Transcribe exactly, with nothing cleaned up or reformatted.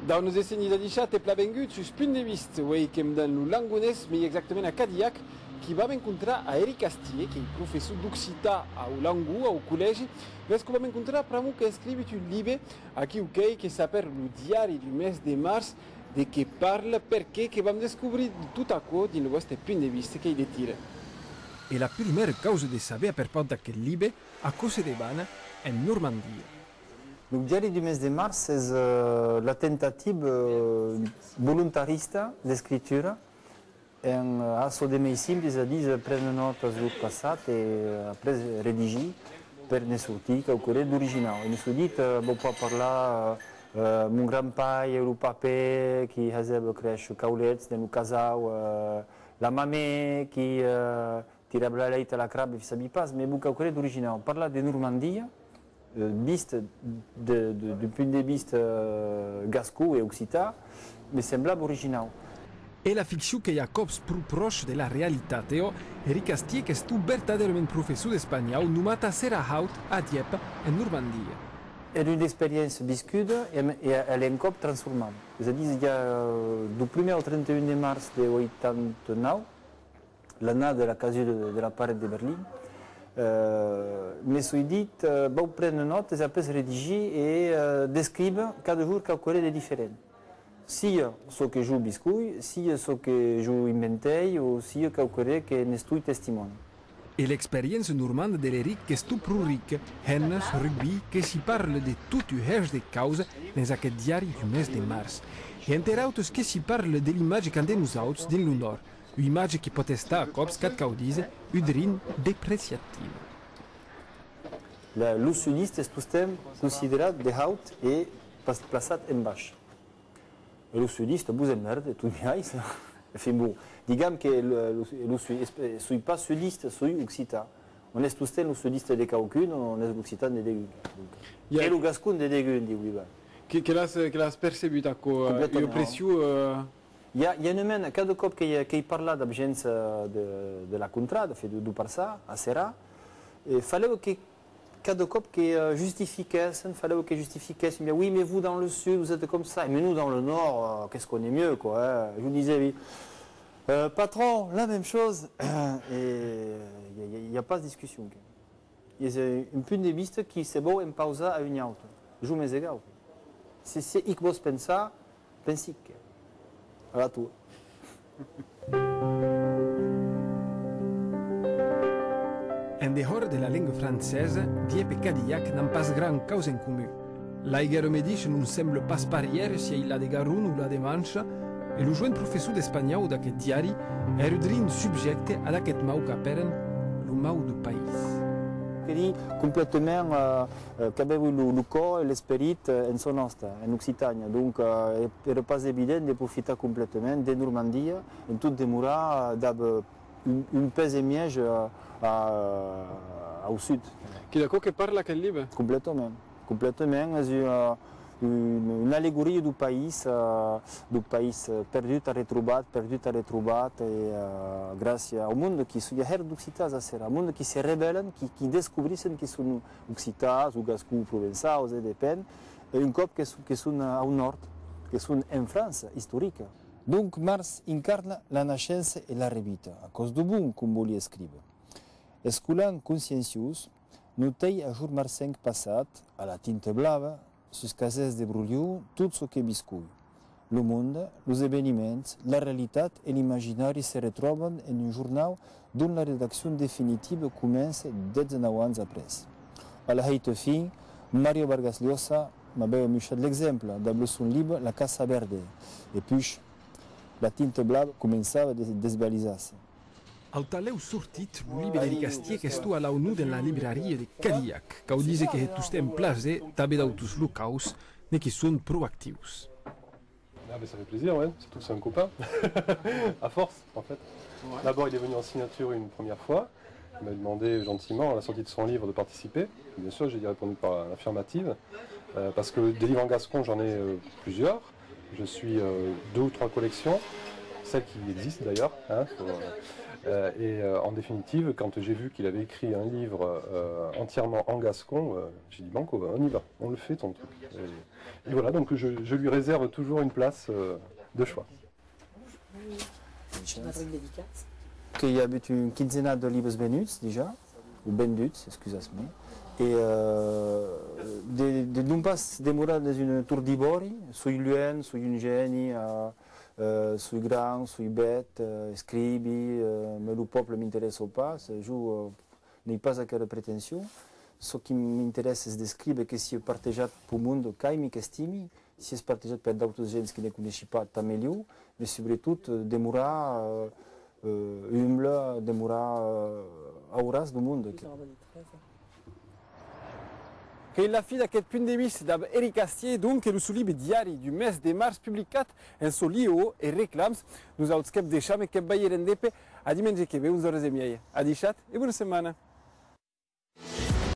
Daunas e sénhers, adishatz e plan vengut sus Punt de Vista. Uei qu'èm dens lo Langonés, mei exactament a Cadillac, qu'i vam encontrar a Eric Astier, qu'ei professor d'occitan au Langon, au collègi. Mès que'u vam encontrar pr'amor qu'a escrivut un libe aquiu qu'ei, que s'apèra Lo diari deu mes de març. De qué parla? Perqué? Que vam descobrir tot aquò dins lo vòste Punt de Vista, qu'ei de tira. E la prumèra causa de saber a perpaus d'aqueth libe, aquò se debana en Normandia. Lo diari deu mes de març es, eh, la tentativa, eh, volontarista d'escritura en, eh, açò de mei simple, es a dire, prene nòtas deu passat e, eh, après redigir per ne sortir quauquarren d'originau. E me soi dit, eh, vau pas parlar, eh, mon grand-pair, lo papet qui hasèva créisher caulets dens lo casau, eh, la mamè qui, eh, tirava la lèit a la craba, sabi pas, mès vau quauquarren d'originau. Parlar de Normandia, eh, vist de, de, d'un punt de vista, eh, gascon e occitan, me semblava originau. E la ficcion qu'ei a còps pro pròche de la realitat, e òc, Eric Astier qu'estó vertadèrament professor d'espanhòu, nomat a Serra Haut, a Dièpa, en Normandia. Èra una experiéncia viscuda e, e a l'encòp transformada. Es a dire, ja, eh, deu prumèr au trenta un de març de ueitanta nau, l'annada de la casuda de, de la paret de Berlin, eh, me soi dit, eh, vau prene nòtas e après redigir e, eh, descríver cada jorn quauquarren de diferent. Sia çò que jo viscoi, sia çò que jo inventèi, o sia quauquarren que n'estoi testimòni. E l'experiéncia normanda de l'Eric qu'estó pro rica, hemnas, rugbi, que s'i parla de tot un hèish de causa dens aqueth diari deu mes de març. E enter autas que s'i parla de l'imatge qu'an de nosauts dins lo Nòrd, ua imatge qui pòt estar a còps, qu'ac cau díser, un drin depreciativa. La, lo sudista es tostemps considerat de haut e pas plaçat en baish. E lo sudista vos emmèrda, tot mièlhs. Enfin, bon, digam que lo, lo, lo sui-, es-, soi pas sudista, soi occitan. On es tostemps lo sudista de quauqu'un, on es l'occitan de degun. Donc, i a, e lo gascon de degun, digui ben. Que, que l'as, que l'as percebut, aquò, eh, ua pression, eh? I a, i a un moment, cada còp qu'ei, qu'ei parlat dab gents, eh, de, de la contrada, enfin, de, deu parçan, a Serra, e falèva que cada còp que, eh, justifiquèssen, falèva que justifiquèssen, bien, oui, mais vous, dans le sud, vous êtes comme ça, mais nous, dans le nord, euh, qu'est-ce qu'on est mieux, quoi, hein. Je vous disais, oui, euh, patron, la même chose, et il y a, il y a pas de discussion, quoi. Es, euh, un punt de vista qui se vòu impausar a un aute. Jo m'es egau. Se, se ic vòs pensar, Pensi que. A la tua. En dehòra de la lenga francesa, Dièpa e Cadillac n'an pas gran causa en comun. L'aiga era medisha non sembla pas parièra si ei la de Garonne o la de Mancha, e lo joen professor d'espanhòu d'aqueth diari èra drin subjècte ad aqueth mau qu'apèran lo mau deu país. Qu'èri completament, eh, eh, qu'avèvi lo, lo còr e l'esperit, eh, en çò nòste, en Occitània. Donc, eh, e-, èra pas evident de profitar completament de Normandia en tot demorar, eh, dab, eh, un, un pes e mièg, eh, a, au sud. Qu'ei d'aquò que parla aqueth libe? Completament. Completament. Es ua, un, una allegoria deu país, eh, deu país, eh, perdut, arretrobat, perdut, arretrobat, e, eh, gràcia au monde qui son, i a hèra d'occitans a Serra, au monde qui se rebèlan, qui, qui descobrissen qui son occitans o gascons o provençaus, e depend, e un còp que son, que son au nòrd, que son en França istorica. Donc, Març incarna la naishença e la revita, aquò's deu bon, com vòli escríver. Escolan conscienciós, notèi a jorn marcenc passat, a la tinta blava, sus casèths de brolhon, tot çò que viscoi. Lo monde, los eveniments, la realitat e l'imaginari se retròban en un jornau dont la redaccion definitiva comença dètz-e-nau ans après. A la hèita fin, Mario Vargas Llosa m'avèva muishat l'exemple dab lo son libe La Casa Verde, e puish, la tinta blava començava de desvalisar-se. Au talèu sortit, lo libe d'Eric Astier qu'estó a l'aunor dens la libraria de Cadillac. Cau díser que hè tostemps plaser tanben d'autos locaus, ne qui son proactius. Ah, mais ça fait plaisir, ouais. Surtout que c'est un copain. À force, en fait. Ouais. D'abord, il est venu en signature une première fois. Il m'a demandé gentiment, à la sortie de son livre, de participer. Bien sûr, j'ai répondu par l'affirmative, euh, parce que des livres en gascon, j'en ai, euh, plusieurs. Je suis, euh, deux ou trois collections, celles qui existent d'ailleurs, hein, faut, euh, Euh, et euh, en définitive, quand j'ai vu qu'il avait écrit un livre euh, entièrement en gascon, euh, j'ai dit, banco, on y va, on le fait ton truc. Et, et voilà, donc je, je lui réserve toujours une place euh, de choix. Que i a avut un quinzenat de libres venuts, dejà, o venduts, excusatz-me, e euh, de, de non pas demorar dins un torn d'ivòri, soi luènh, soi un gèni, euh, euh, soi grand, soi bèth, euh, escrivi, euh, mès lo pòble m'interèssa pas, jo euh, n'ai pas aquera pretension. Çò qui m'interèssa es d'escríver que siá partejat peu monde qu'aimi, qu'estimi, siás partejat per d'autas gents qui ne coneishi pas, tant melhor, mès subretot eh, demorar eh, eh, umble, demorar eh, au ras deu monde. Qu'ei la fin d'aqueth punt de vista dab Eric Astier, donc, e lo son libe diari du mes de març publicat en son lieu e reclams. Nosauts que'p deisham e que'p balherem de pè a dimenge que ve, onze oras e miei. Adishatz e bona setmana!